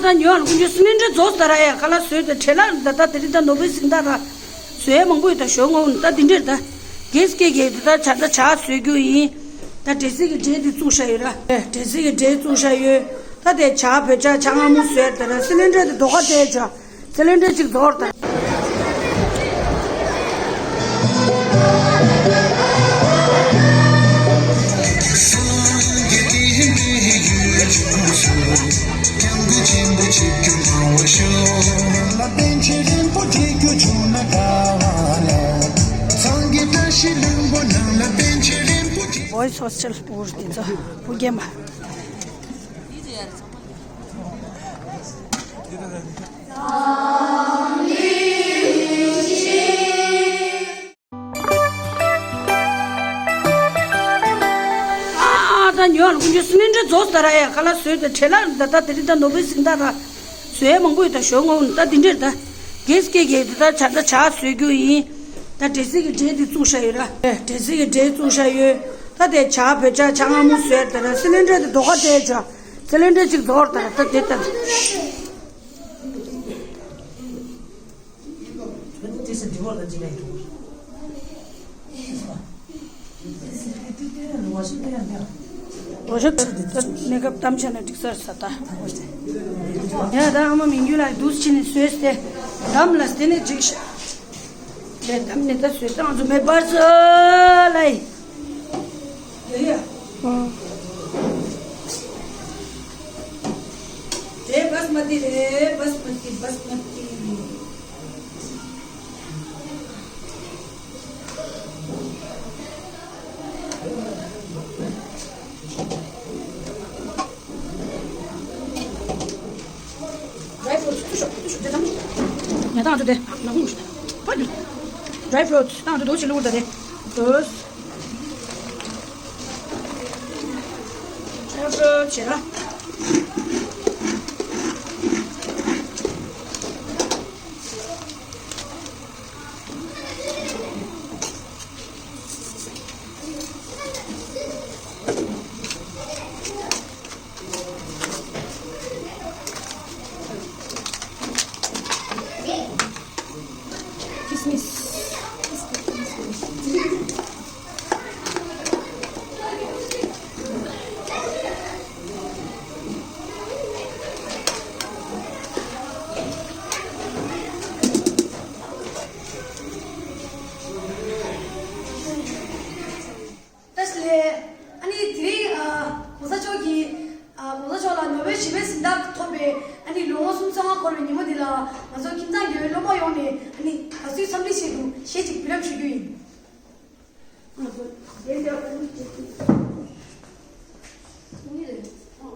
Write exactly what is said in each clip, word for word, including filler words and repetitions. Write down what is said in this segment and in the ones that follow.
ད་ཉོ་ལ་ཀུན་སྤྱོད་སི་ལིན་ཌར་རྫོགས་ས་ར་ཡ་ཁ་ལག་བཟོས་ཏེ་བྲེལ་ལ་ད་ད་དེ་རིང་ད་ནོར་བུའི་གཟེངས་རྟགས་ར་བཟོས་མང་པོ་ཡོད། ད་ཞོ་ངོ་ད་དེ་འདྲེར་ད་གེས་ཀེ་གེ་ད་ད་ཇ་ད་ཇ་བཟོས་རྒྱུ་ཡིན། ད་འབྲས་སིལ་གྱི་འབྲས་དེ་བཙུགས་བཞག་ཡོད་ར། འབྲས་སིལ་གྱི་འབྲས་བཙུགས་བཞག་ཡོད། ད་དེ་ཇ་བོད་ཇ་ཇ་མངར་མོ་བཟོས་ད་ར། སི་ལིན་ཌར་དེ་རྡོ་ཁ་སྤྲད་ཇ། སི་ལིན་ཌར་གཅིག་རྫོགས་ད། Boys Hostel པུར་དེ་ཚོ་བུ་རྒན་པ། ཨ་ད་ཉོ་ལ་ཀུན་སྤྱོད་སི་ལིན་ཌར་རྫོགས་ས་ར་ཡ་ཁ་ལག་བཟོས་ཏེ་བྲེལ་ལ་ད་ད་དེ་རིང་ད་ནོར་བུའི་གཟེངས་རྟགས་ར་བཟོས་མང་པོ་ཡོད། ད་ཞོ་ངོ་ད་དེ་འདྲེར་ད་གེས་ཀེ་གེ་ད་ཇ་ད་ཇ་བཟོས་རྒྱུ་ཡིན། ད་འབྲས་སིལ་གྱི་འབྲས་དེ་བཙུགས་བཞག་ཡོད་ར། འབྲས་སིལ་གྱི་འབྲས་བཙུགས་བཞག་ཡོད། ད་དེ་ཇ་བོད་ཇ་ཇ་མངར་མོ་བཟོས་ད་ར། སི་ལིན་ཌར་དེ་རྡོ་ཁ་སྤྲད་ཇ། སི་ལིན་ཌར་གཅིག་རྫོགས་ད་ར། ད་དེ་ད། ལོ་ཤོབ་ད་གནས་སྐབས་གཏམ་བྱས་ན་འགྲིག་ས་རེད་ས་ད། ཡ་ད་ཨ་མ་མི་འགྱུར་ལ་དུས་ཕྱིན་ནས་བཟོས་ཏེ་འདམ་ལ་དེ་ནས་འགྲིག་ཤག་ལས་འདམ་ནས་ད་བཟོས་ཏང་ཚོ་མེ་འབར་ས་ལ་ཡི། ཡ་ཡ། ཨང་། དེ་བྷ་སི་མ་ཏི་རེད། བྷ་སི་མ་ཏི། བྷ་སི་མ་ཏི། ཌ་རའི་ཕུ་རུ་ཊི་ཚུར་ཤོག་ཚུར་ཤོག་དེ་དང་། ཉ་ཐང་ཚོ་དེ་ནག་ཁུང་ཞིག་ཕ་གི། ཌ་རའི་ཕུ་རུ་ཊི་ཐང་ཚོ་དུ་ཞིག་བླུགས་ད་དེ། དུས། ཌ་རའི་ཕུ་རུ་ཊི་བྱེད་ར། ཁི་སི་མི་སི། བཀྲ་ཤིས་བདེ་ལེགས། ཨ་ནི་དེ་རིང་ཨ་༸གོང་ས་མཆོག་གིས་ཨ་༸གོང་ས་མཆོག་ལ་ནོ་བེལ་ཞི་བའི་གཟེངས་རྟགས་ཐོབ་པའི་ཨ་ནི་ལོ་ངོ་སུམ་ཅུ་སོ་ལྔ་འཁོར་བའི་ཉིན་མོ་འདི་ལ་ང་ཚོ་ཁྱིམ་ཚང་རྒྱལ་བའི་སློབ་མ་ཡོངས་ནས་ཨ་ནི་དགའ་བསུའི་འཚམས་འདྲི་ཆེད་དུ་གཞས་ཅིག་འབུལ་ལམ་ཞུ་རྒྱུ་ཡིན།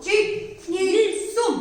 གཅིག་གཉིས་གསུམ།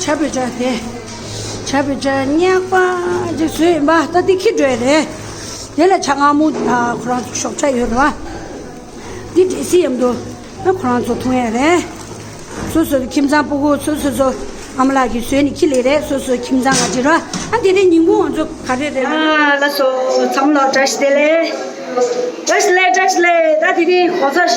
ཇ་བོད་ཇ་དེ། ཇ་བོད་ཇ་སྙེག་པ་ཅིག་བཟོས་ཡིན་པ། ད་འདི་ཁྱི་འགྲོ་ཡ་རེད། དེ་ལ་ཇ་མངར་མོ། ཨ། ཁོ་རང་ཚོ་ཞོགས་ཇ་ཡོད་རེད་བ། འདི་འབྲས་སིལ་མཉམ་དུ། ཨ། ཁོ་རང་ཚོ་འཐུང་ཡ་རེད། སོ་སོ་ཁྱིམ་ཚང་སྤུ་གུ་སོ་སོ་སོ། ཨ་མ་ལགས་ཀྱིས་བཟོས་ནས་ཁྱི་ལས་རེད། སོ་སོ་ཁྱིམ་ཚང་ང་འབྲི་ར། ཨ། དེ་རིང་ཉིན་གུང་ང་ཚོ་ག་རེ་རེད་ལ། ཨ། ལགས་སོ། ཚང་མ་ལ་བཀྲ་ཤིས་བདེ་ལེགས། བཀྲ་ཤིས་བདེ་ལེགས། བཀྲ་ཤིས་བདེ་ལེགས། ད་དེ་རིང་གོང་ས་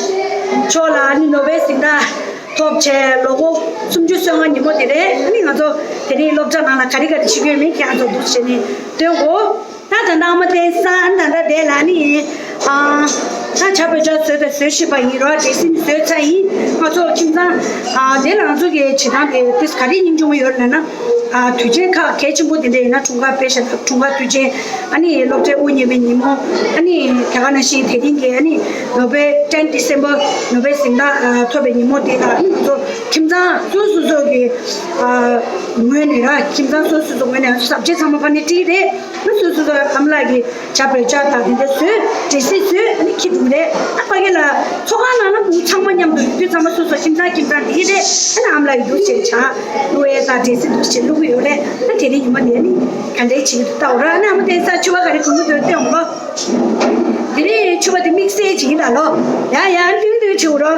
མཆོག་ལ་ཨ་ནི་ནོ་བེལ་གཟེངས་རྟགས་ཐོབ་བྱས་ལོ་ངོ་སུམ་ཅུ་སོ་ལྔ་ཉིན་མོ་དེ་རེད། ཨ་ནི་ང་ཚོ་དེ་རིང་སློབ་གྲྭ་ནང་ལ་ག་རེ་ག་རེ་བྱེད་ཀྱི་ཡོད་མེད་ཁྱེད་རང་ཚོ་འདུག་བྱས་ནས་སྟོན་གོ། ད་ད་ལྟ་ཨ་མ་བསྟན་སང་ད་ལྟ་དེ་ལ་ནི། ཨ། ད་ཇ་བོད་ཇ་བཟོས་དང་བཟོ་བཞིན་པ་ཡིན་རོགས། འབྲས་སིལ་བཟོས་ཚར་ཡིན། ང་ཚོ་ཁྱིམ་ཚང་། ཨ། དེ་ལ་ང་ཚོ་གི་བྱེད་སྟངས་དེ་དེ་ག་རེ་སྙིང་རྗེ་མོ་ཡོད་ལབ་ན། ཨ། དུས་ཆེན་ཁག་གལ་ཆེན་པོ་དེ་འདྲ་ཡིན་ན། འཁྲུངས་སྐར་དཔེ་ཆ་དང་འཁྲུངས་སྐར་དུས་ཆེན། ཨ་ནི་སློབ་གྲྭའི་དབུ་བརྙེས་པའི་ཉིན་མོ། ཨ་ནི་དེ་ག་ནང་བཞིན་དེ་རིང་གི་ཨ་ནི་ནོ་བེལ་ཊེན་ཌི་སེམ་བར་ནོ་བེལ་གཟེངས་རྟགས། ཨ། ཐོབ་པའི་ཉིན་མོ་དེ་ལ། ཨ་ནི་ང་ཚོ་ཁྱིམ་ཚང་སོ་སོ་སོ་གི། ཨ། ངོས་ནས་ར། ཁྱིམ་ཚང་སོ་སོ་སོ་ངོས་ནས་ཟབ་ཆས་ཚང་མ་ཕ་ནས་བྲིས་རེད། ཨ། སོ་སོ་སོ་ཨ་མ་ལགས་ཀྱིས་ཇ་བོད་ཇ་དང་དེ་འདྲ་བཟོས། འབྲས་སིལ་བཟོས། ཨ་ནི་ཁྱི་འདུག་རེད། ཨ། ཕ་གི་ལ་ཚོགས་ཁང་ནང་ན་མི་ཚང་མ་མཉམ་དུ་ཡོད་དུས་ཚང་མ་སོ་སོ་ཁྱིམ་ཚང་ཁྱིམ་ཚང་དེ་རེད། ཨ་ནི་ཨ་མ་ལགས་ཀྱིས་འདུག་བྱས་ཇ་བླུགས་ཡས་དང་འབྲས་སིལ་འདུག་བྱས་བླུགས་ཀྱི་ཡོད་རེད། ཨ། དེ་རིང་ཉི་མ་དེ་ནི་ག་འདྲའི་བྱེད་ཀྱི་འདུག་ལྟ་འོ་ར། ཨ་ནི་ཨ་མ་བསྟན་སང་ཕྱུ་པ་ག་རེ་གོན་གྱི་འདུག་སྟོན་འོང་ལོ། དེ་ནས་ཕྱུ་པ་དེ་དམིགས་བསལ་ཅིག་ཡིན་ད་ལོ། ཡ་ཡ། ཏིང་ཏིང་བྱེད་འོ་རོ།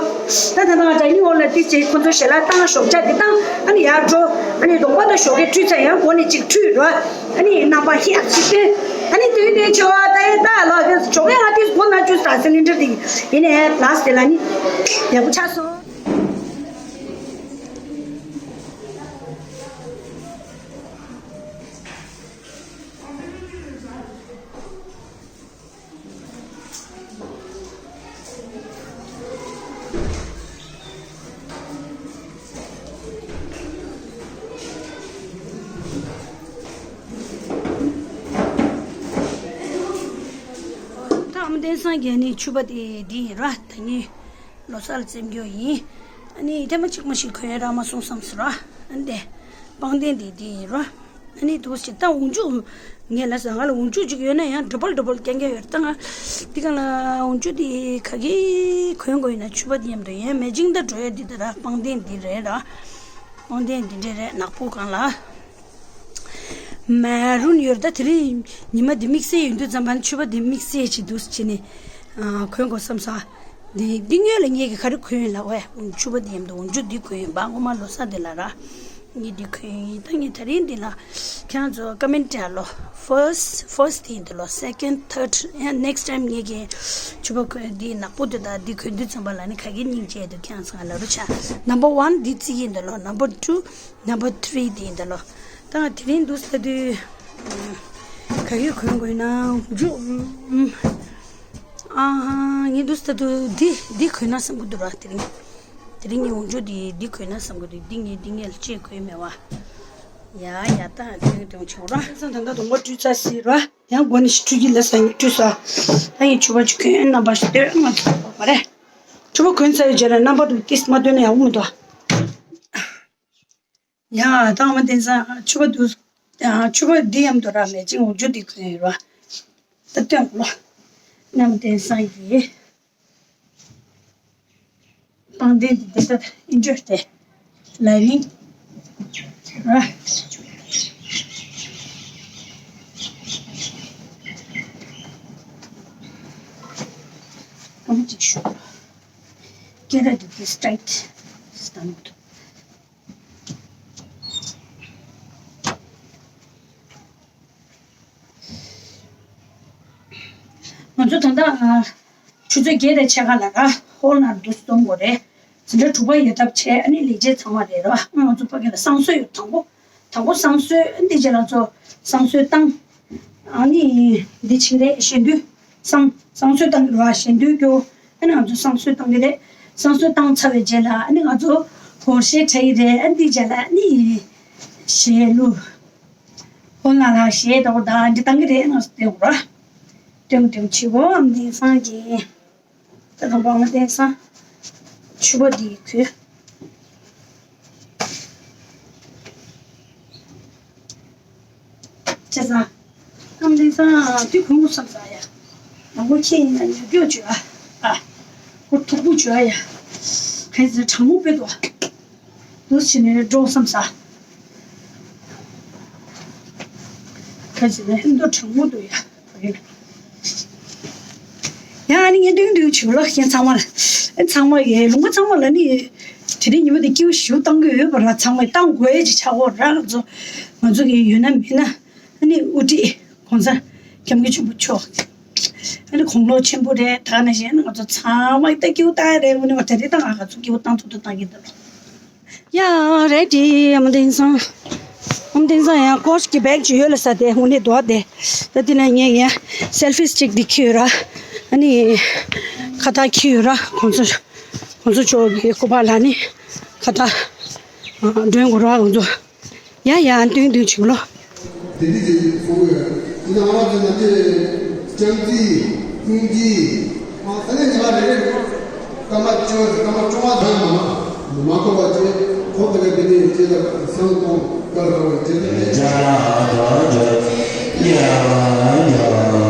ད་ད་ད་ང་ད་ནི་འོ་ལ་ཏི་ཅེ་ཁོ་ཚོ་ཞལ་ལག་བཏང་། ཞོགས་ཇ་དེ་བཏང་། ཨ་ནི་ཡར་འགྲོ། ཨ་ནི་གདོང་པ་དང་ཞོགས་ཀས་བཀྲུས་ཚར་ཡང་སྒོ་ནས་ཅིག་བཀྲུས་རོ། ཨ་ནི་རྣམ་པ་ཧེ་ཡག་ཅིག་སྟོན། ཨ་ནི་ཏིང་ཏིང་བྱེད་འོ། ད་ཡ་ད་ལོ་དེ་ཞོགས་ཀས་ང་ཏིས་སྒོ་ན་བཅུག་ད་སི་ལིན་ཌར་དེ་ཡིན་ནས་ལགས་དེ་ལ་ནི་ཡག་པོ་ཆགས་སོང་། ད་ཨ་མ་བསྟན་སང་གི་ནི་ཕྱུ་པ་དེ་འདི་ཡིན་ར། ད་ནི་ལོ་གསར་ལ་བཙེམ་རྒྱུ་ཡིན། ཨ་ནི་ཐེངས་མ་གཅིག་མ་ཞིག་གོན་རག་མ་སོང་བསམ་སོང་ར། ཨ་ནི་དེ་པང་གདན་དེ་འདི་ཡིན་ར། ཨ་ནི་འདུག་སེ་ད་འོག་འཇུག་ངས་ལབ་ས། ང་ལ་འོག་འཇུག་ཅིག་ཡོད་ན་ཡང་ཌོ་བལ་ཌོ་བལ་རྐྱང་རྐྱང་ཡོད་རེད། ད་ང་འདི་ག་ལ་འོག་འཇུག་དེ་ག་གི་གོན་དགོས་ཡིན་ན་ཕྱུ་པ་དེ་མཉམ་དུ་ཡང་མེ་ཅིང་ད་འགྲོ་ཡ་འདི་ད་ར། པང་གདན་འདི་རེད་ར། པང་གདན་འདི་འདྲ་རེད། ནག་པོ་གང་ལ་མེ་རུན་ཡོད་རེད། ད་དེ་རིང་ཉི་མ་འདི་དམིགས་བསལ་ཡིན་དུས་ཙམ་པ་ནི་ཕྱུ་པ་འདི་དམིགས་བསལ་ཅིག་འདུག་སེ་བྱས་ནས། ཨ། གོན་དགོས་བསམ་ས། འདི་འདི་སྔོན་ལ་ངེད་ཀྱིས་ག་རེ་གོན་ཡིན་ལབ་པས། ཕྱུ་པ་འདི་མཉམ་དུ་འོག་འཇུག་འདི་གོན་ཡིན་པ། སྔོན་མ་ལོ་གསར་འདི་ལ་ར། ངས་འདི་གོན་ཡིན། ད་ངས་དེ་རིང་འདི་ལ་ཁྱེད་རང་ཚོ་ཀོ་མེན་ཊི་ལ་ལོ། ཕར་སི་ཊི་ཕར་སི་ཊི་དེ་ཡིན་འདུག་ལོ། སེ་ཀེན་ཌི་ཐར་ཌི་ཡང་ནེག་སི་ཊི་ཊའིམ་ངེད་ཀྱིས་ཕྱུ་པ་གོན་འདི་ནག་པོ་འདི་དང་འདི་གོན་དུས་ཙམ་པ་ལ་ནི་ག་གི་སྙིང་རྗེ་འདུག་ཁྱེད་རང་ཚོ་ང་ལབ་རོགས་བྱ། ནམ་བར་ཝན་འདི་རྩི་ཡིན་འདུག་ལོ། ནམ་བར་ཊུ། ནམ་བར་ཐི་རི་དེ་ཡིན་ད་ལོ། ད་ང་དེ་རིང་འདུག་སེ་ལྟ་དུས། ག་གི་གོན་དགོས་ན་འཇུ། ཨ་ཧ། ངས་འདུག་སེ་ལྟ་དུས་འདི་འདི་གོན་ན་བསམ་གི་འདུག་ར། དེ་རིང་། དེ་རིང་ངས་འོག་འཇུག་འདི་འདི་གོན་ན་བསམ་གི་འདུག་འདི་ངས་འདི་ངས་ལ་ཅེས་གོན་མེད་བ། ཡ་ཡ། ད་དེ་རིང་དེ་རིང་ཆེ་བོ་ར། ད་ད་ད་དུང་བཀྲུས་ཚར་སི་ར། ཡང་སྒོ་ནས་ཞིག་བཀྲུས་ཀྱི་ལ་ས་ཡིན་བཀྲུས་ས། ད་ཡིན་ཕྱུ་པ་ཅིག་གོན། རྣམ་པ་ཞིག་སྟོན། ང་ཚོ་བ་རེད། ཕྱུ་པ་གོན་ཚར་བའི་རྗེས་ལ་རྣམ་པ་དུ་ཏིས་མ་སྟོན་ན་ཡག་པོ་མི་འདུག་ཡ། ད་ཨ་མ་བསྟན་སང་ཕྱུ་པ་འདུག་ཨ། ཕྱུ་པ་འདི་མཉམ་དུ་ར་མེ་ཅིང་འོག་འཇུག་འདི་གོན་ཡོད་ར། ད་སྟོན་གོ་ལོ། ཨ་མ་བསྟན་སང་གི་པང་གདན་འདི་འདི་ལྟར་ཨིན་ཇོ་སྟེ་ལ་ལིང་ར། ཨ་མ་ཅིག་ཞུ། སྐད་ར་འདི་འདི་སི་ཊེ་ཊི་སི་ཊེ་ནཌ་འདུག་ང་ཚོ་ད་ལྟ་ཨ་ཆུ་ཚོད་བརྒྱད་དང་ཕྱེད་ཀ་ལ་ར་ཧོལ་ནང་འདུག་སེ་འཛོམས་དགོས་རེད། འཛིན་གྲྭ་དྲུག་པ་ཡོལ་ཐབས་བྱས། ཨ་ནི་ལས་བྱེད་ཚང་མ་རེད་ར། ང་ཚོ་ཕ་གི་ལ་བསང་གསོལ་ཡོད། དང་པོ་དང་པོ་བསང་གསོལ། ཨ་ནི་འདི་རྗེས་ལ་ཚོ་བསང་གསོལ་བཏང་། ཨ་ནི་འདི་ཕྱིན་རེད། ཞལ་འདོན། བསང་བསང་གསོལ་བཏང་གི་རེད་བ། ཞལ་འདོན་སྐྱོར། ཨ་ནི་ང་ཚོ་བསང་གསོལ་བཏང་གི་རེད། བསང་གསོལ་བཏང་ཚར་བའི་རྗེས་ལ་ཨ་ནི་ང་ཚོ་སྒོར་གཞས་འཁྲབ་ཀྱི་རེད། ཨ་ནི་འདི་རྗེས་ལ་ཨ་ནི་གཞས་བླུགས། ཧོལ་ནང་ལ་གཞས་འདྲ་པོ་དང་འདི་བཏང་གི་རེད། ང་ཚོ་སྟོན་ར། སྟོན་སྟོན་བྱེད་དགོས། ཨ་མ་བསྟན་སང་གི་ད་དང་པོ་ཨ་མ་བསྟན་སང་ཕྱུ་པ་འདི་གོན། བྱས་ཙང་། ཨ་མ་བསྟན་སང་དུས་གོན་དགོས་བསམ་ས་ཡ། ང་ཁོ་ཁྱེད་ཡིན་ན་ཉོ་སྐྱོ་བྱོས་ཨ། ཨ། ཁོ་ཐུག་པོ་བྱོས་ཨ་ཡ། ག་ཚོད་གྲང་མོ་དཔེ་འདུག་ཨ། འདུག་བྱས་ནས་འགྲོ་བསམ་ས། ད་ཅི་ནས་ཧིན་དུ་དྲང་མོ་འདུག་ཡ། ཡ་ཨ་ནི་ངས་མདུན་མདུན་བྱུང་ལ་ཁྱེད་ཚང་མ་ལ། ཨ་ཚང་མ་ཡའི་ལུང་པ་ཚང་མ་ལ་ནི། དེ་རིང་ཉི་མ་དེ་སྐྱིད་པོ་ཞིག་བཏང་གི་ཡོད་པ་ར། ཚང་མས་བཏང་དགོས་ཡ་ཅིག་ཆགས་འོ་ར། ང་ཚོ་ང་ཚོ་གི་ཡོད་ན་མེད་ན། ཨ་ནི་དབུ་ཁྲིད་༸གོང་ས་༸སྐྱབས་མགོན་ཆེན་པོ་མཆོག་ཨ་ནི་དགུང་ལོ་ཆེན་པོ་རེད། ད་ནས་གཞན་ང་ཚོ་ཚང་མ་ད་སྐྱིད་པོ་བཏང་ཡ་རེད། དངོས་གནས་ང་དེ་རིང་ད་ང་ང་ཚོ་སྐྱིད་པོ་བཏང་ཐུབ་ཐུབ་བཏང་གི་འདུག་ཡ་རེད་དེ་ཨ་མ་དེང་སང་། ཨ་མ་དེང་སང་ཡང་སྐོར་གྱི་བེག་ཅིག་ཡོད་ལ་ས་དེ་དངོས་གནས་འདུག་དེ། ད་དེ་ནས་ངས་ཡང་སེལ་ཕིས་གཅིག་འདི་ཁྱེར་ཡོད་ར། ཨ་ནི་ཁ་བཏགས་ཁྱེར་ཡོད་ར། གོང་ས་གོང་ས་མཆོག་གི་སྐུ་པར་ལ་ནི་ཁ་བཏགས་སྒྲོན་དགོས་ར་ང་ཚོ། ཡ་ཡ་མདུན་མདུན་བྱེད་ལོ། དེ་འདྲ་ཅིག་གསུང་གི་ཡོད། དེ་ནས་ང་རང་ཚོ་ནམ་རྒྱུན་སྐྱབས་རྩིས་ཀུན་གྱིས་ཨ་ནི་ཉི་མ་རེ་རེ་སྐར་མ་བཅུ་སྐར་མ་བཅོ་ལྔ་ཙམ་མ་མ་གོ་བ་བྱས་ཁོ་དེ་ག་དེ་ནས་ཅེས་ལ་སང་གོང་དཀར་དཀར་བའི་རྗེས་ལ་ནས།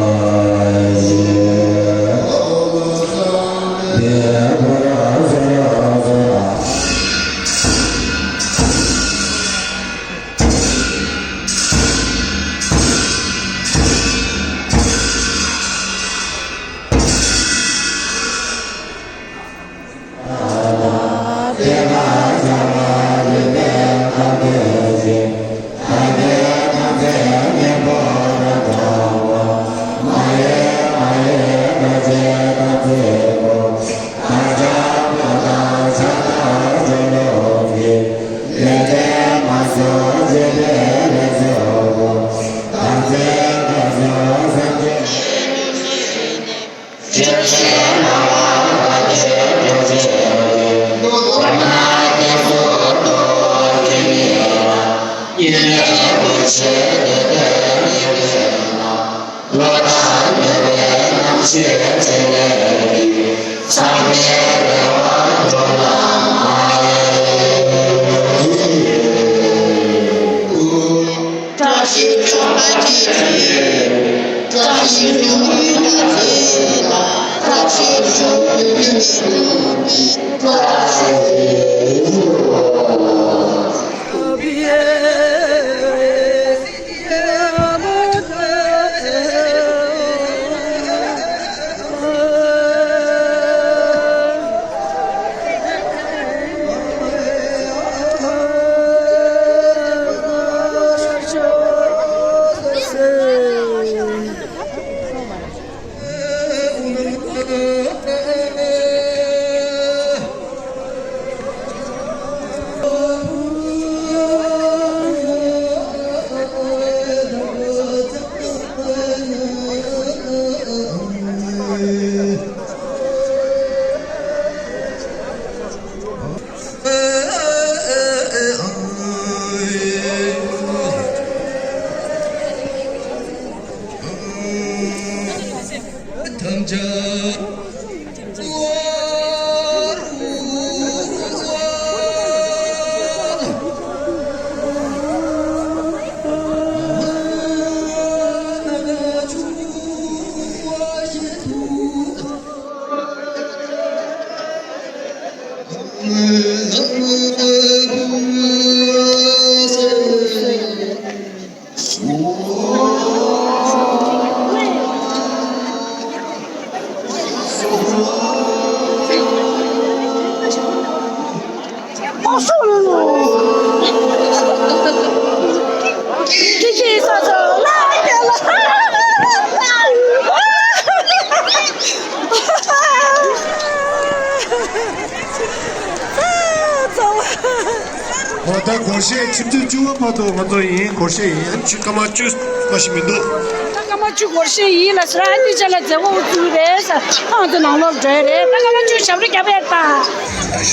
འོ་ད་སྒོར་གཞས་ཆིག་སྟོང་བཅུ་པ་མ་གཏོགས་ང་ཚོ་ཡིན། སྒོར་གཞས་ཡིན། ཨ་ནི་ཆུ་སྐར་མ་བཅུ་མ་ཞིག་མི་འདུག་ད་སྐར་མ་བཅུ་སྒོར་གཞས་ཡིན་ལ་ཟེར། ཨ་ནི་ཅ་ལག་མཛད་སྒོ་འགོ་བཙུགས་རེད་ཟེར། ཨ་ང་ཚོ་ནང་ལོགས་འགྲོ་ཡ་རེད། ད་སྐར་མ་བཅུ་ཞབས་བྲོ་རྒྱབ་ཡ་ད།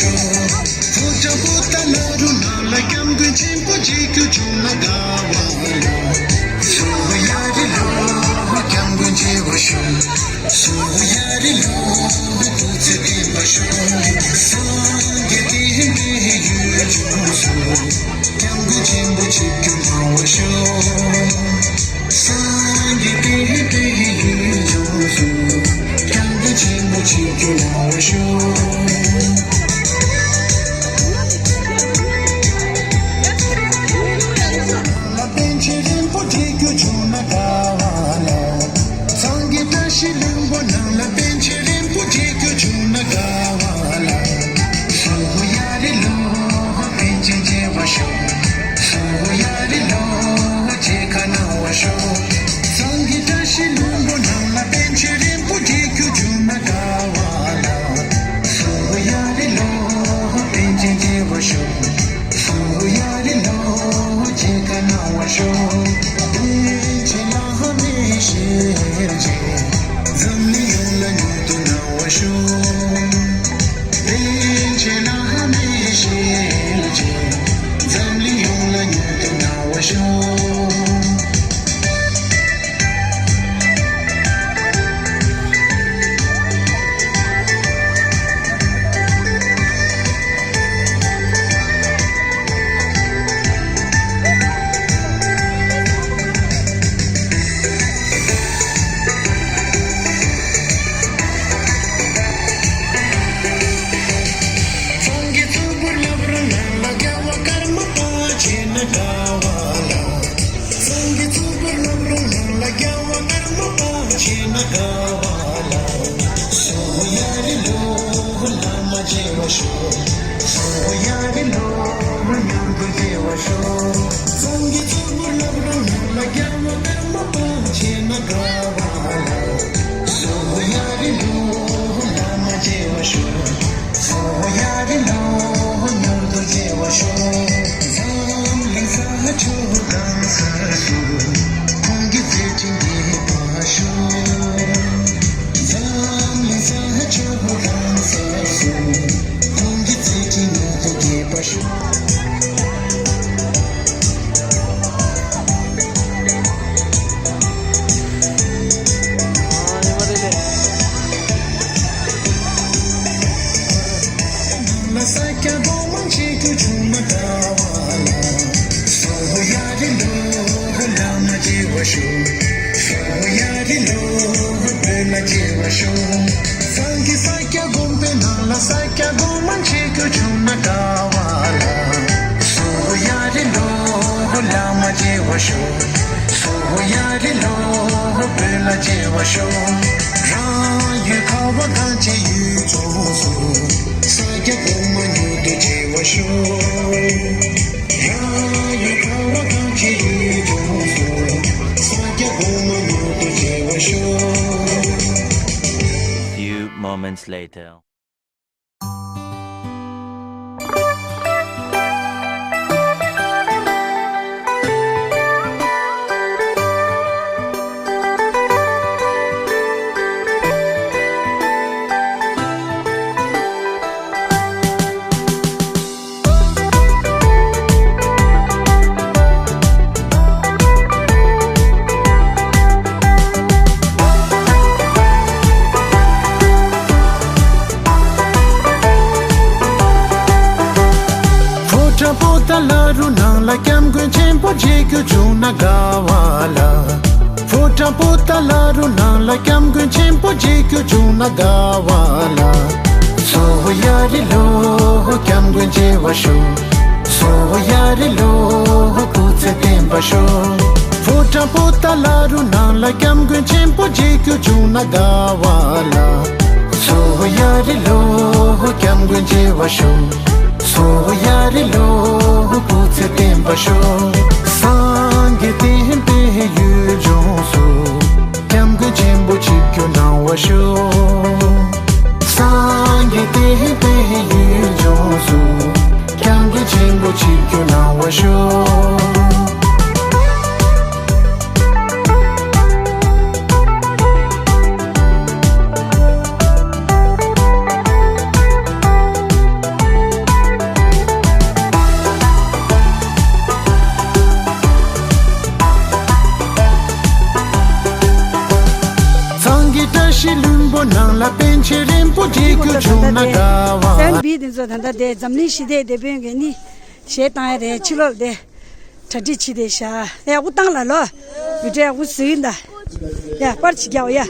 ཆེ་ན་ཧ་མི་ཤེས་ཀྱི། འཛམ་གླིང་ཡོངས་ལ་མྱུར་དུ་སྣང་བ་ཤོག་ཚང་གི་གཙུག་པུར་ལབ་རུང་ནང་ལ་རྒྱལ་བ་ཀརྨ་པ་ཆེ་ན་དགའ་བ་ལ། ཚང་གི་གཙུག་པུར་ལབ་རུང་ནང་ལ་རྒྱལ་བ་ཀརྨ་པ་ཆེ་ན་དགའ་བ་ལ། སོ་ཡ་རི་ལོ་བླ་མ་མཇལ་བར་ཤོག་སོ་ཡ་རི་ལོ་མྱུར་དུ་མཇལ་བར་ཤོག་ཚང་གི་གཙུག་པུར་ལབ་རུང་ནང་ལ་རྒྱལ་བ་ཀརྨ་པ་ཆེ་ན་དགའ་བ་ལ། སོ་ཡ་རི་ལོ་བླ་མ་མཇལ་བར་ཤོག་སོ་ཡ་རི་ལོ་མྱུར་དུ་མཇལ་བར་ཤོག་འཛམ་གླིང་ས་ཕྱོགས་གང་སར་སོང་། ཁོང་གི་མཛད་འཕྲིན་རྒྱས་པར་ཤོག་འཛམ་གླིང་ས་ཕྱོགས་གང་སར་སོང་། ཁོང་གི་མཛད་འཕྲིན་མྱུར་དུ་རྒྱས་པར་ཤོག་ལ་ས་སྐྱ་གོང་མ་མཇལ་རྒྱུ་བྱུང་ན་དགའ་བ་ལ། སོ་ཡ་རི་ལོ་བླ་མ་མཇལ་བར་ཤོག་སོ་ཡ་རི་ལོ་བོད་ལ་མཇལ་བར་ཤོག་ཚང་གི་ས་སྐྱ་དགོན་པའི་ནང་ལ་ས་སྐྱ་གོང་མ་མཇལ་རྒྱུ་བྱུང་ན་དགའ་བ་ལ། སོ་ཡ་རི་ལོ་བླ་མ་མཇལ་བར་ཤོག་སོ་ཡ་རི་ལོ་བོད་ལ་མཇལ་བར་ཤོག་རང་ཡུལ་ཁ་བ་གངས་ཅན་ཡུལ་ལྗོངས་སུ། ས་སྐྱ་གོང་མ་མྱུར་དུ་མཇལ་བར་ཤོག་རང་ཡུལ་ཁ་བ་གངས་ཅན་ཡུལ་ལྗོངས་སུ། ས་སྐྱ་གོང་མ་མྱུར་དུ་མཇལ་བར་ཤོག Few moments later. ཕོ་བྲང་པོ་ཏཱ་ལ་རུ་ནང་ལ་སྐྱབས་མགོན་ཆེན་པོ་མཇལ་རྒྱུ་བྱུང་ན་དགའ་བ་ལ། ཕོ་བྲང་པོ་ཏཱ་ལ་རུ་ནང་ལ་སྐྱབས་མགོན་ཆེན་པོ་མཇལ་རྒྱུ་བྱུང་ན་དགའ་བ་ལ། སོ་ཡ་རི་ལོ་སྐྱབས་མགོན་མཇལ་བར་ཤོག་སོ་ཡ་རི་ལོ་སྐུ་ཚེ་བརྟན་པར་ཤོག་ཕོ་བྲང་པོ་ཏཱ་ལ་རུ་ནང་ལ་སྐྱབས་མགོན་ཆེན་པོ་མཇལ་རྒྱུ་བྱུང་ན་དགའ་བ་ལ། སོ་ཡ་རི་ལོ་སྐྱབས་མགོན་མཇལ་བར་ཤོག་སོ་ཡ་རི་ལོ་སྐུ་ཚེ་བརྟན་པར་ཤོག་སངས་རྒྱས་བསྟན་པའི་ཡུལ་ལྗོངས་སུ། སྐྱབས་མགོན་ཆེན་པོ་ཆིབས་བསྒྱུར་གནང་བར་ཤོག་སངས་རྒྱས་བསྟན་པའི་ཡུལ་ལྗོངས་སུ། སྐྱབས་མགོན་ཆེན་པོ་ཆིབས་བསྒྱུར་གནང་བར་ཤོག་ཚང་གི་བཀྲ་ཤིས་ལྷུན་པོ་ནང་ལ་པཎ་ཆེན་རིན་པོ་ཆེ་རྒྱུ་བྱུང་ན་དགའ་བ། སེམས་པའི་དེ་ཚོ་ད་ལྟ་དེ་འཛམ་གླིང་ཞི་བདེ་དེད་དཔོན་གྱི་ནི་གཞས་བཏང་ཡ་རེད། ཕྱི་ལོགས་དེ་གྲ་སྒྲིག་བྱེད་དེ་བཞག་ཡག་པོ་བཏང་ལ་ལོ། བི་ཌི་ཡོ་ཡག་པོ་བཟོས་ཡིན་ད། ཡ་པར་ཅིག་རྒྱག་ཡ།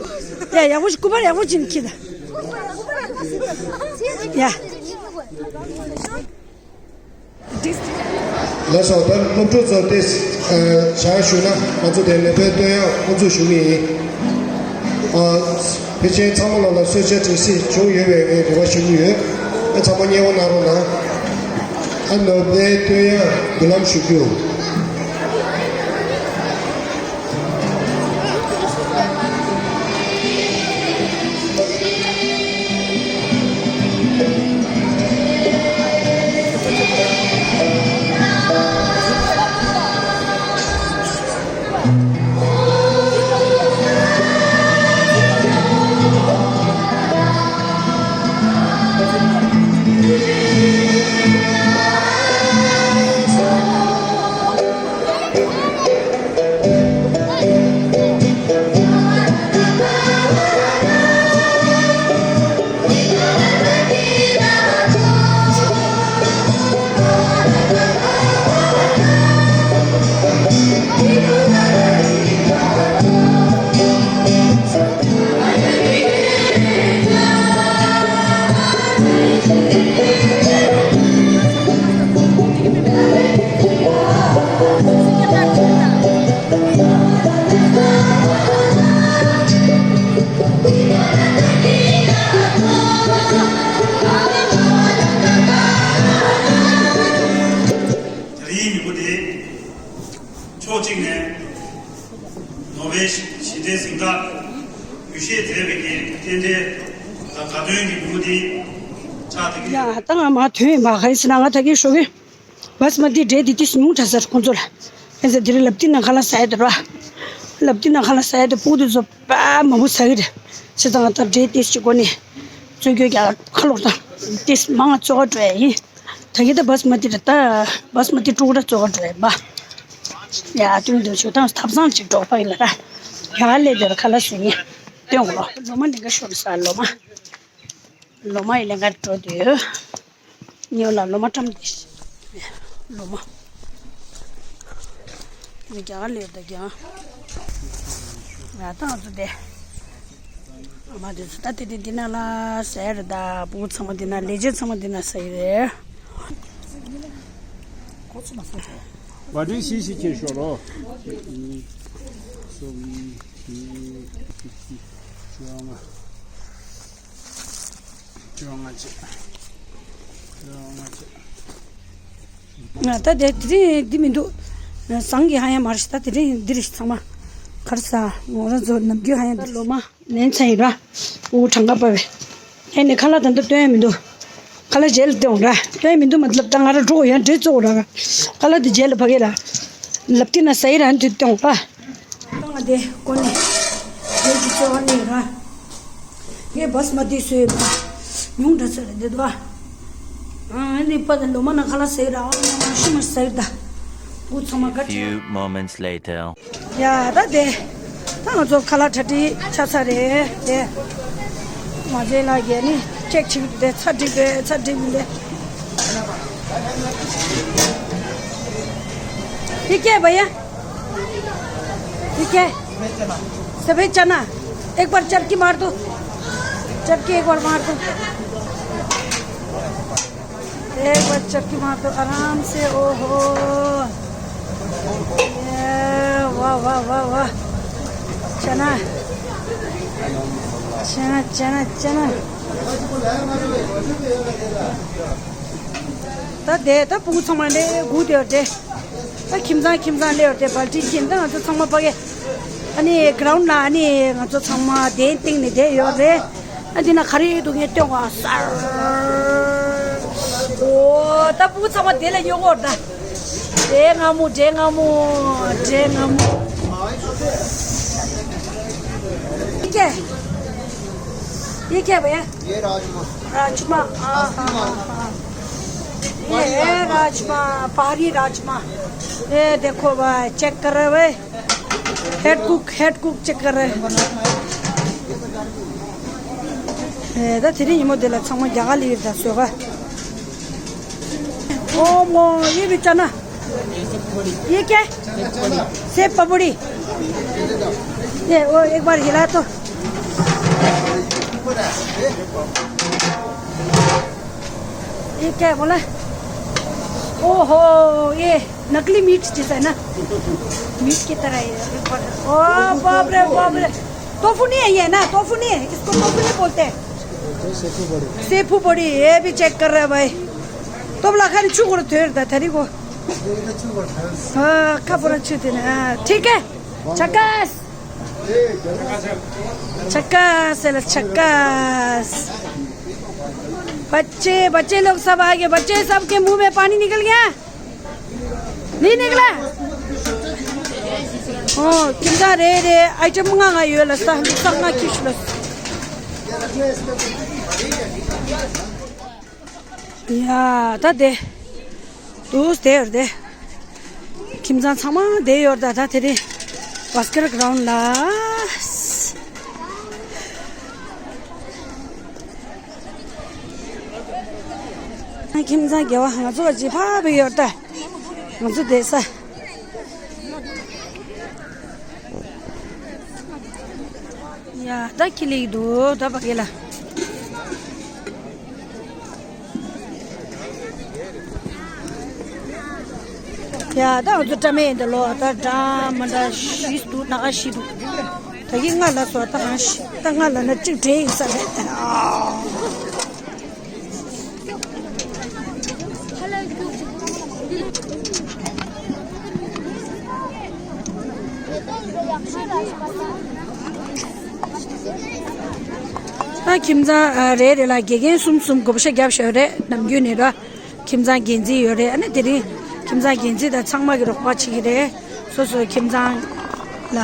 ཡ་ཡག་པོ་སྐུ་པར་ཡག་པོ་ཅིག་འཁྱེར་ད། ཡ། ལགས་སོ། ད་སློབ་ཕྲུག་ཚོ་དེ་བྱ་ཞུ་ན་ང་ཚོ་དེ་ལེ་བོའི་སྟོད་ཡག་ཁོང་ཚོ་ཞུ་གི་ཡིན། ཨ། ཕལ་ཆེར་ཚང་མ་ལ་ལ་གསོལ་ཇ་སྒྲིག་གཟིགས་བྱུང་ཡོད་པའི་ངས་རེ་བ་ཞུ་གི་ཡོད། ཨ། ཚང་མ་མཉེས་པོ་གནང་རོགས་གནང་། ཨ། ལེ་བོའི་སྟོད་ཡག་མདུན་ལམ་ཞུ་རྒྱུ། ཞི་བདེའི་གཟེངས་རྟགས་འབུལ་བཞེས་མཛད་པའི་རྟེན་འབྲེལ་དང་དགའ་སྟོན་གྱི་ལེའུ་སྟེ་ཕྱག་དེ། ཡ་ད་ང་མ་དོན་ཡིན་པ་ག་ཡིན་ཟེར་ན་ང་ད་གིན་ཞོགས་ཀྱི་བཱ་སི་མ་ཏི་འབྲས་དེ་ཏིས་ཉུང་དྲགས་ཟེར་ཁོང་ཚོ་ལ། ཨེ་ཟེར་དེ་རིང་ལབ་ཏི་ན་ཁ་ལག་ཟ་ཡ་དེ་ར། ལབ་ཏི་ན་ཁ་ལག་ཟ་ཡ་དེ་ཕྲུ་གུ་དེ་ཚོ་དཔེ་མང་པོ་ཟ་གི་རེད། བྱས་ཙང་ང་ད་འབྲས་ཏིས་ཅིག་སྒོ་ནས་བཙོས་སྐྱོ་རྒྱག་ཁ་ལོག་དང་ཏིས་མང་ང་བཙོ་ག་འགྲོ་ཡ་ཡིན། ད་གི་ད་བཱ་སི་མ་ཏི་ར་ད་བཱ་སི་མ་ཏི་ཕྲུ་གུ་ར་བཙོ་ག་འགྲོ་ཡ་ཡིན་པ། ཡ་དུང་དུ་ཆུ་དང་ཐབ་ཚང་ཅིག་འགྲོ་པ་ཡིན་ལ་ར། ཡ་ལས་དེ་ར་ཁ་ལག་ཟ་ཡིན། སྟོན་གོ་ལོ། ལོ་མ་ལེན་ག་ཤོར་ས་ལོ་མ། ལོ་མ་ཡི་ལེན་ག་འགྲོ་དུས། ཉེ་ལ་ལོ་མ་ཀྲམ་དེ། ལོ་མ། མི་རྒྱ་གར་ལས་ད་རྒྱ། ང་ཏང་ཚོ་དེ། ཨ་མ་དེ་ཚོ་ད་དེ་དེ་དེ་ན་ལ་ཟེར་ད་བུ་ཚང་མ་དེ་ན་ལས་བྱེད་ཚང་མ་དེ་ན་ཟེར་རེད། བ་དྲིན་ཤིག་ཤིག་ཁྱེར་ཤོག་ལོ། གཉིས། གསུམ། བཞི། བཅོ་ལྔ། བཅོ་ལྔ་བྱས། བཅོ་ལྔ་བྱས། ང་ད་དེ་དེ་རིང་འདི་མི་འདུག་ཟངས་ཀྱི་ཧ་ཡང་མ་རེད་ཤི། ད་དེ་རིང་འདི་རེད་ཤི། ཚང་མ་གར་ས་ངོ་ར་ཚོ་ནམ་རྒྱུན་ཧ་ཡང་འདི་ལོ་མ་ལན་ཚ་ཡིན་ར། ཨུ་གྲངས་ཀ་པ་བས། ཨེ་ནི་ཁ་ལག་ད་འདི་སྟོན་ཡ་མི་འདུག་ཁ་ལག་རྗེས་ལ་སྟོན་ར། སྟོན་ཡ་མི་འདུག་མ་ལབ་ད་ང་ར་འགྲོ་ཡང་འདྲེ་བཙོ་ར། ཁ་ལག་འདི་རྗེས་ལ་ཕ་གི་ར། ལབ་ཏི་ན་ས་ཡི་ར་འདི་སྟོན་པ། ད་ང་དེ་ཀོ་ནི་དེ་གི་ཚོ་བ་ནི་ར། ངས་བཱ་སི་མ་ཏི་སོས་པ་ཉུང་དྲགས་ཚོད་རེད་འདི་དོ། ཨ་ནི་པ་དེ་ལོ་མ་ན་ཁ་ལག་ཟས་ར་ཨ་ཤི་མ་ཟས་ད། འུ་ཚང་མ་ག་ཅི། Few moments later. ཡ་ད་དེ། ད་ང་ཚོ་ཁ་ལག་གྲ་སྒྲིག་ཆགས་ཚར་རེད་དེ། མ་ཟས་ལ་རྒྱལ་ནི་ཅེག་བྱེད་ཀྱི་འདུག་དེ་ཚ་སྒྲིག་པས་ཚ་སྒྲིག་མི་འདུག་དེ་སྐད་བ་ཡ། ठीक है। सफेद चना। एक बार चटकी मार दो। चटकी एक बार मार दो। एक बार चटकी मार दो आराम से। ओहो। ये वाह, वाह, वाह, वाह। चना। चना, चना, चना। ད་དེ་ད་ཕྲུ་གུ་ཚང་མ་ལས་སྒུག་བསྡད་ཡོད་དེ། ད་ཁྱིམ་ཚང་ཁྱིམ་ཚང་སླེབས་ཡོད་དེ། བལ་ཏི་ཁྱིམ་ཚང་ང་ཚོ་ཚང་མ་ཕ་གི། ཨ་ནི་གྷི་རའུན་ཌི་ལ་ཨ་ནི་ང་ཚོ་ཚང་མ་གདན་སྟེང་ནས་བསྡད་ཡོད་རེད། ཨ་འདི་ན་ག་རེ་འདུག་ངས་སྟོན་གོ་སར། འོ་ད་ཕྲུ་གུ་ཚང་མ་དེ་ལ་ཡོང་གོ་ད། འདྲེ་ང་མོ་འདྲེ་ང་མོ་འདྲེ་ང་མོ། ये क्या है? ये क्या है भैया? ये राजमा। राजमा, हाँ, हाँ, हाँ, हाँ। ये है राजमा, पहाड़ी राजमा। ये देखो भाई, चेक कर रहे भाई। Head cook, head cook check कर रहे। ए, दा तेरी इमो दिला छमा जगह ली दा सोगा। ओ मो, ये भी चना। ये क्या है? सेव पपड़ी। ये वो एक बार हिला तो। ये क्या है बोला? ओहो, ये नकली मीट जैसा है ना? मीट की तरह है। एक बार, ओ बाप रे, बाप रे। टोफू नहीं है ये ना, टोफू नहीं है। इसको टोफू नहीं बोलते हैं। सेफू बड़ी। सेफू बड़ी, ये भी चेक कर रहा है भाई। तो बोला खाली छू करो थोड़ा सा, थरी को। हाँ, खबर अच्छी थी ना। हाँ, ठीक है। झकास। झकास है ला, झकास। बच्चे, बच्चे लोग सब आ गए। बच्चे सब के मुंह में पानी निकल गया? नहीं निकला? ओ, कितना रे रे, आइटम मंगा यो ला, सा, सा ना किश ला। ཡ་ད་དེ། དུས་དེ་ཡོད་དེ། ཁྱིམ་ཚང་ཚང་མ་དེ་ཡོད་ད། ད་དེ་རིང་བྷ་སི་ཀེཊ་གྷི་རའུན་ཌི་ལ། ཁྱིམ་ཚང་དགེ་བ་ང་ཚོ་ཅི་ཕ་བི་ཡོད་ད། ང་ཚོ་དེ་ས། ཡ་ད་ཁྱི་ལིག་འདུག་ད་བ་གེ་ལ། ཡ་ད་ང་ཚོ་ཀྲ་མེད་འདི་ལོ་ད་འདྲ་མ་འདྲ་བཞི་འདུག་ན་ཨ་བཞི་འདུག་ད་གི་ང་ལ་སོ་ད་ང་ཤི་ད་ང་ལ་ན་གཅིག་འདྲེ་ཡིན་ས་རེད། ད་ཁྱིམ་ཚང་ཨ་རེ་རེ་ལ་དགེ་རྒན་གསུམ་གསུམ་བགོ་བཤའ་བརྒྱབ་བཞག་ཡོད་རེད། ནམ་རྒྱུན་ནས་ར་ཁྱིམ་ཚང་འགན་འཛིན་ཡོད་རེད། ཨ་ནི་དེ་རིང་ཁྱིམ་ཚང་འགན་འཛིན་དང་ཚང་མ་གི་རོགས་པ་བྱེད་ཀྱི་རེད། སོ་སོའི་ཁྱིམ་ཚང་ལ།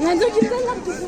ང་ཚོ་ཁྱིམ་ཚང་ལ།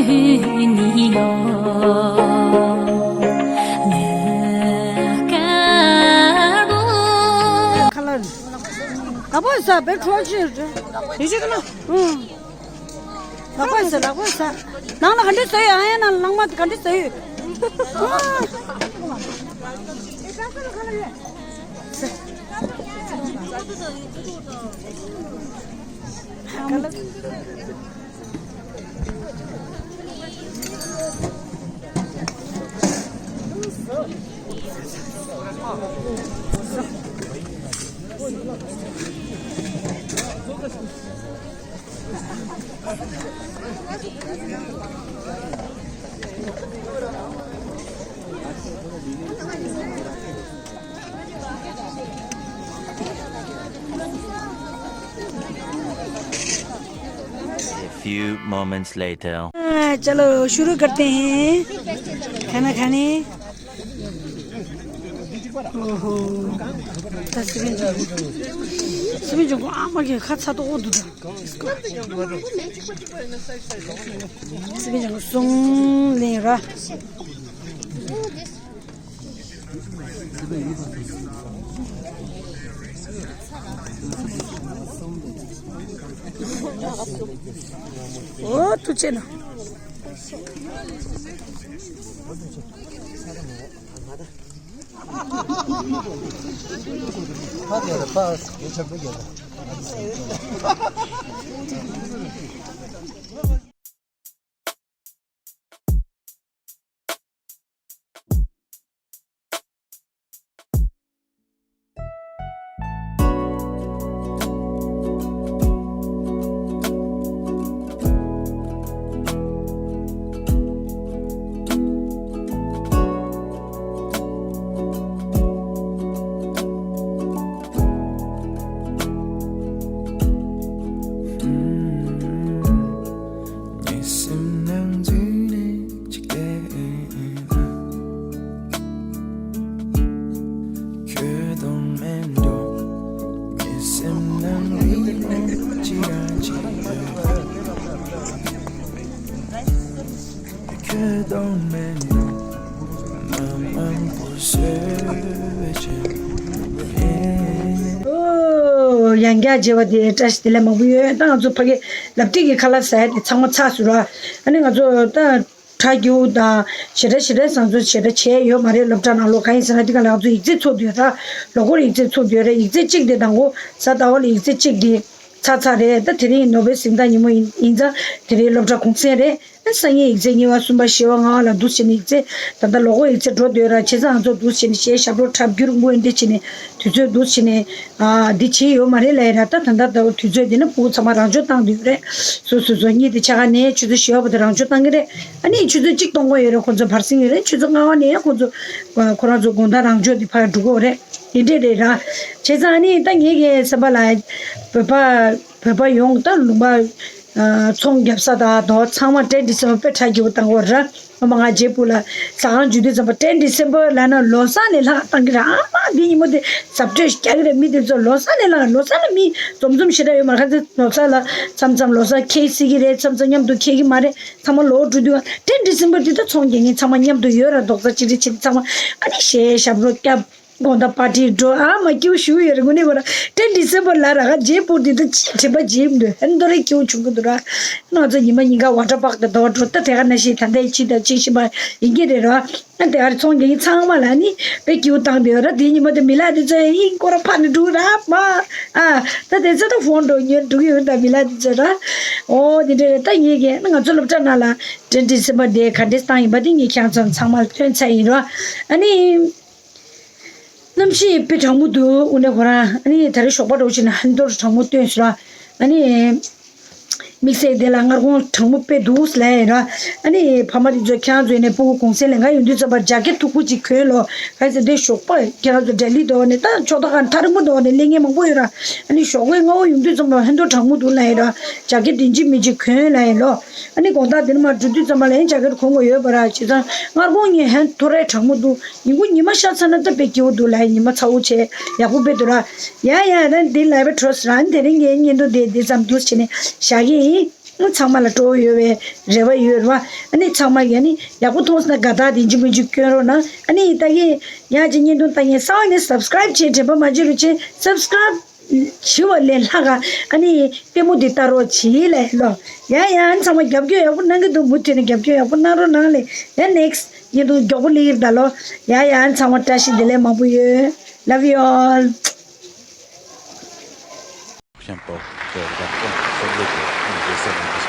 ཁ་ལག་པོ་ཟ་བའི་འཕྲོ་ཆེ་རེད། དེ་ཆེ་གི་ན། ཨུང་། ལག་པ་ཟ། ལག་པ་ཟ། ནང་ལ་ག་འདྲ་ཟ་ཡོད། ཨ་ཡ་ནང་ལ་ལག་མ་ག་འདྲ་ཟ་ཡོད། A few moments later. चलो शुरू करते हैं खाना खाने। ओहो। ད་སི་པན་ཇོང་། སི་པན་ཇོང་ཁོ་ཨ་མ་གི་ཁ་ཚ་ཏོག་འདུག་ད། སི་པན་ཇོང་གསུང་ལེན་ར། ཨོ་ཐུགས་རྗེ་གནང་། ཨོ། ཡང་བསྐྱར་མཇལ་བ་དེ་བཀྲ་ཤིས་བདེ་ལེགས་མང་པོ་ཡོད། ད་ང་ཚོ་ཕ་གི་ལབ་ཏིག་གི་ཁ་ལག་ཟ་ཡ་དེ་ཚང་མ་ཚར་སོང་ར། ཨ་ནི་ང་ཚོ་ད་ཕྲ་རྒྱུག་དང་ཞེ་དྲག་ཞེ་དྲག་བཟང་ཚོད་ཞེ་དྲག་བྱས་ཡོད་མ་རེད། སློབ་གྲྭ་ནང་ལོགས་གང་ཡིན་ཟེར་ན་དེ་ག་ལ་ང་ཚོ་ཡིག་ཚད་ཚོགས་བསྡད་ཡོད་ར། ལོ་འཁོར་ཡིག་ཚད་ཚོགས་བསྡད་ཡོད་ར། ཡིག་ཚད་གཅིག་དེ་དང་པོ་གཟའ་ཟླ་བ་ལ་ཡིག་ཚད་གཅིག་དེ་ཚར་ཚར་རེད། ད་དེ་རིང་ནོ་བེལ་གཟེངས་རྟགས་ཉིན་མོ་ཡིན་ཡིན་ཙང་དེ་རིང་སློབ་གྲྭ་གུང་སེང་རེད། སང་ཉིན་ཡིག་ཚད་གཉིས་པ་གསུམ་པ་བཞི་པ་ལྔ་པ་ལ་འདུག་བྱས་ནས་ཡིག་ཚད་ད་ལྟ་ལོ་འཁོར་ཡིག་ཚད་འགྲོ་སྡོད་ར། བྱས་ཙང་ང་ཚོ་འདུག་བྱས་ནས་གཞས་ཞབས་བྲོ་འཁྲབ་རྒྱུ་རིང་པོ་འདི་བྱས་ནས་དུས་ཚོད་འདུག་བྱས་ནས་ཨ་འདི་བྱས་ཡོད་མ་རེད་ལབ་ཡ་ར། ད་ད་ལྟ་ད་དུས་ཚོད་འདི་ན་ཕྲུ་གུ་ཚང་མ་རང་སྦྱོང་བཏང་བསྡད་ཡོད་རེད། སོ་སོ་སོ་གཉིས་དེ་ཆ་ག་ནས་ཆུ་ཚོད་བཞི་པ་བར་དུ་རང་སྦྱོང་བཏང་གི་རེད། ཨ་ནི་ཆུ་ཚོད་གཅིག་གཏོང་དགོས་ཡོད་རེད། ཁོང་ཚོ་བར་གསེང་ཡོད་རེད། ཆུ་ཚོད་ལྔ་པ་ནས་ཁོང་ཚོ་ཁོ་རང་ཚོ་དགོང་དག་རང་སྦྱོང་དེ་ཕར་འགྲོ་གི་ཡོད་རེད། དེ་འདྲས་རེད་ར། བྱས་ཙང་ཨ་ནི་ད་ངེད་ཀྱི་སེམས་པ་ལ་བོད་པ་བོད་པ་ཡོངས་ད་ལུང་པ། ཨ་ཚོང་རྒྱབ་ས་དང་དོ་ཚང་མ་ཏན་ཏན་སེམས་པ་དཔེ་ཁྲ་རྒྱས་པོ་བཏང་གི་ཡོད་ར། ཨ་མ་ང་རྗེས་ཕུག་ལ་ཟ་ཁང་འཇུས་དུས་ཙམ་པ་ཏན་ཏན་སེམས་པ་ལ་ན་ལོ་གསར་ལས་ལྷག་བཏང་གི་ར། ཨ་མ་འདི་ཉིན་མོ་དེ་གཟབ་སྤྲོས་རྒྱག་གི་རེད། མི་དེ་ཚོ་ལོ་གསར་ལས་ལྷག་ལོ་གསར་ལ་མི་འཛོམས་འཛོམས་ཞེ་དྲག་ཡོད་མ་རེད། ཁ་ཚ་ལོ་གསར་ལ་མཚམས་མཚམས་ལོ་གསར་འཁེལ་སྲིད་ཀྱི་རེད། མཚམས་མཚམས་མཉམ་དུ་འཁེལ་གྱི་མ་རེད། ཚང་མ་ལོག་འགྲོ་དུས་ཏན་ཏན་སེམས་པ་དེ་ད་ཚོང་རྒྱག་མཁན་ཚང་མ་མཉམ་དུ་ཡོད་ར། རྡོག་རྩ་གཅིག་སྒྲིལ་བྱེད་དུས་ཚང་མ་ཨ་ནི་གཞས་ཞབས་བྲོ་རྒྱབ། དགོང་དག་པར་ཊི་འགྲོ། ཨ་མ་སྐྱིད་པོ་ཞེ་པོ་ཡོད་རེད། དངོས་གནས་ཁོ་རང་ཏན་ཏན་སེམས་པ་ལ་ར་ག་རྗེས་པོ་དེ་ད་ཅི་དྲན་པ་བརྗེད་མི་འདུག་ཨ་ནི་ད་རེས་སྐྱིད་པོ་བྱུང་གི་འདུག་ར། ང་ཚོ་ཉི་མ་ཉིན་ག་ཝ་ཊར་པཱག་དང་དོ་འགྲོ་ད་དེ་ག་ནང་བཞིན་ད་ལྟའི་ཕྱི་དང་ཕྱི་བཞིན་པ་ཡིན་གྱི་རེད་ར། ཨ་དེ་ག་རེ་ཚོང་རྒྱག་མཁན་ཚང་མ་ལ་ནི་དཔེ་སྐྱིད་པོ་བཏང་བསྡད་ཡོད་ར། དེ་ཉི་མ་དེ་མི་ལ་དེ་ཚོ་ཡིན་སྐོར་ར་ཕར་ནས་འགྲོ་ར་མ། ཨ་ད་དེ་ཚོ་ད་ཕོན་འགྲོ་ཉོས་འགྲོ་གི་ཡོད་ར། ད་མི་ལ་དེ་ཚོ་ར། ཨོ་དེ་འདྲ་རེད། ད་ངེད་ཀྱི་ང་ཚོ་སློབ་གྲྭ་ནང་ལ་ཏན་ཏན་སེམས་པ་དེ་ག་འདྲས་བཏང་ཡིན་པ་དེ་ངས་ཁྱེད་ཚོ་ཚང་མ་ལ་སྟོན་ཚར་ཡིན་ར། ཨ་ནི། གནམ་གཤིས་དཔེ་གྲང་མོ་འདུག་དངོས་གནས་ཁོ་རང་ཨ་ནི་ད་རེས་ཞོགས་པ་འདྲ་བོ་ཞིག་ན་ཧན་ཐོར་གྲང་མོ་སྟོན་སོང་ར། ཨ་ནི་དམིགས་བསལ་དེ་ལ་སྔར་གོང་གྲང་མོ་དཔེ་འདུག་ལབ་ཡིན་ར། ཨ་ནི་ཕ་མ་དེ་ཚོ་ཁྱེད་རང་ཚོ་ཡིན་ནའི་སྤུ་གུ་གུང་སེང་ལེན་ག་ཡོང་དུས་ཙམ་པར་ཇ་ཀེ་མཐུག་པོ་ཅིག་གྱོན་ལོ། ག་ཚོད་དེ་ཞོགས་པ་ཁྱེད་རང་ཚོ་ལྡི་ལི་འདྲ་བོ་ནས་ད་ཕྱོགས་མཐའ་ཁག་ཐག་རིང་པོ་འདྲ་བོ་ནས་སླེབས་མཁན་མང་པོ་ཡོད་ར། ཨ་ནི་ཞོགས་ཀས་སྔ་པོ་ཡོང་དུས་ཙམ་པར་ཧན་ཐོར་གྲང་མོ་འདུག་ལབ་ཡིན་ར། ཇ་ཀེ་དེ་འཇིགས་མི་འཇིགས་གྱོན་ལབ་ཡིན་ལོ། ཨ་ནི་དགོང་དག་དེ་ནས་མར་འགྲོ་དུས་ཙམ་པ་ལ་ཡང་ཇ་ཀེ་གོན་དགོས་ཡོད་པ་ར། བྱས་ཙང་སྔར་གོང་ངས་ཧན་ཐོར་ར་གྲང་མོ་འདུག་ཉིན་གུང་ཉི་མ་ཤར་ཚར་ན་ད་དཔེ་སྐྱིད་པོ་འདུག་ལབ་ཡིན། ཉི་མ་ཚ་པོ་བྱས་ཡག་པོ་དཔེ་འདུག་ར། ཡ་ཡ་ད་འདི་ལབ་པའི་འཕྲོ་ཟེར་ར། ཨ་ནི་དེ་རིང་ངའི་བརྙན་ཐུང་དེ་འདི་ཙམ་འདུག་བྱས་ནས་བཞག་གི་ཡིན། ཚང་མ་ལ་སྤྲོ་བོ་ཡོད་པའི་རེ་བ་ཡོད་རེད་བ། ཨ་ནི་ཚང་མ་ཡ་ནི་ཡག་པོ་མཐོང་སོང་ན་དགའ་རྟགས་དེ་འཇིགས་མི་འཇིགས་སྐྱོན་རོགས་གནང་། ཨ་ནི་ད་གིན་ཡང་ཅིག་བརྙན་ཐུང་ལྟ་མཁན་གསར་པ་ནས་སབ་སི་ཀ་རེབ་བྱེད་དྲན་པ་མ་བརྗེད་རོགས་བྱེད། སབ་སི་ཀ་རེབ་བྱེད་པ་ལས་ལྷག་ག་ཨ་ནི་ལྟད་མོ་འདི་ལྟ་རོགས་བྱེད་ལས་ལོ། ཡ་ཡ་ཨ་ནི་ཚང་མ་རྒྱབ་སྐྱོར་ཡག་པོ་གནང་གི་འདུག་མུ་མཐུད་ནས་རྒྱབ་སྐྱོར་ཡག་པོ་གནང་རོགས་གནང་ལས། ཡ་ནེག་སི་ཊི་བརྙན་ཐུང་མགྱོགས་པོ་སླེབས་ཀྱི་རེད་ད་ལོ། ཡ་ཡ་ཨ་ནི་ཚང་མ་བཀྲ་ཤིས་བདེ་ལེགས་མང་པོ་ཡོད། Love you all. ཤམ་པོ་དེ་རང་སྐྱོང་སོགས་ལས་ཀྱི་འདུས་སེམས་མི་